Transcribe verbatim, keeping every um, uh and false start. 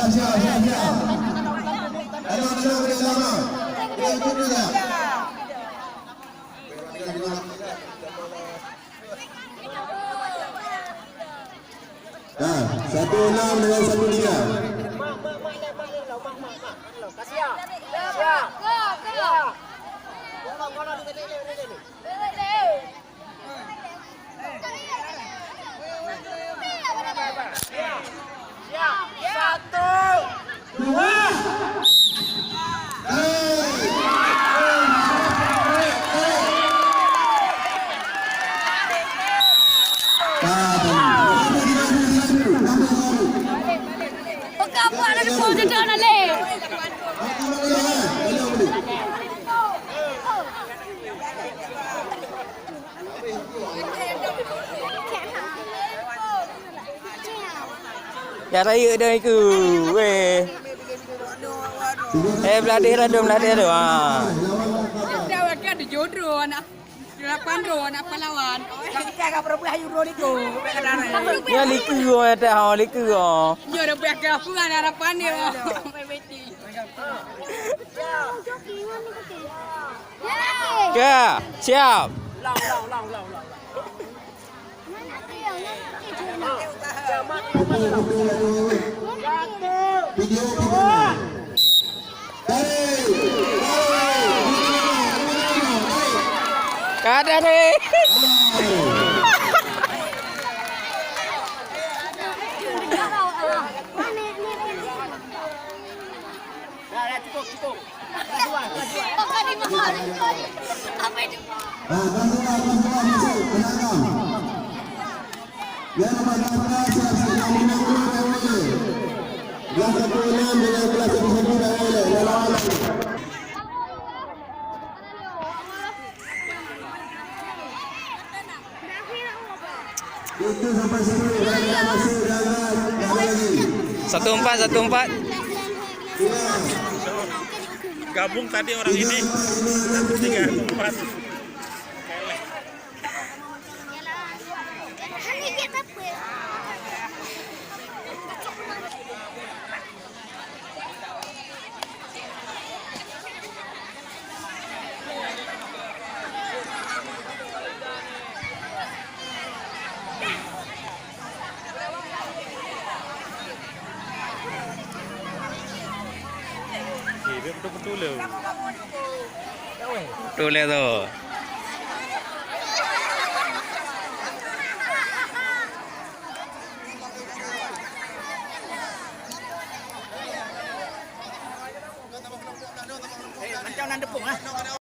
Siap, siap, siap. Dalam, dalam, dalam. Kita ikut juga. Nah, satu enam dengan satu tiga. Peugah buat lagi, buat duduk nak leh. Ya rayeuk dah iku. Weh. Eh, beladih dah, beladih dah. Ha. Dah wakil ada jodoh anak. Lapan roh anak pahlawan. Kita agak berbelah yu roh itu. Ya liku oh, tak ha liku oh. Nyo dah buat ke apa harapan dia. Ya, siap. Kada ni. Dah, dah, cukup, cukup. Apa itu? Ah, bantulah, bantulah, masuk, penangkap. Yang nomor dua belas, yang nomor lima puluh, yang satu enam, dengan kelas satu satu, dah boleh, dah lawan lagi. Itu sampai sepuluh, kalau tidak masuk, jangan, jangan lagi. Satu empat, satu empat. Gabung tadi orang ini. Tiga, empat. Betul ya tu. Eh, macam nan tepung lah.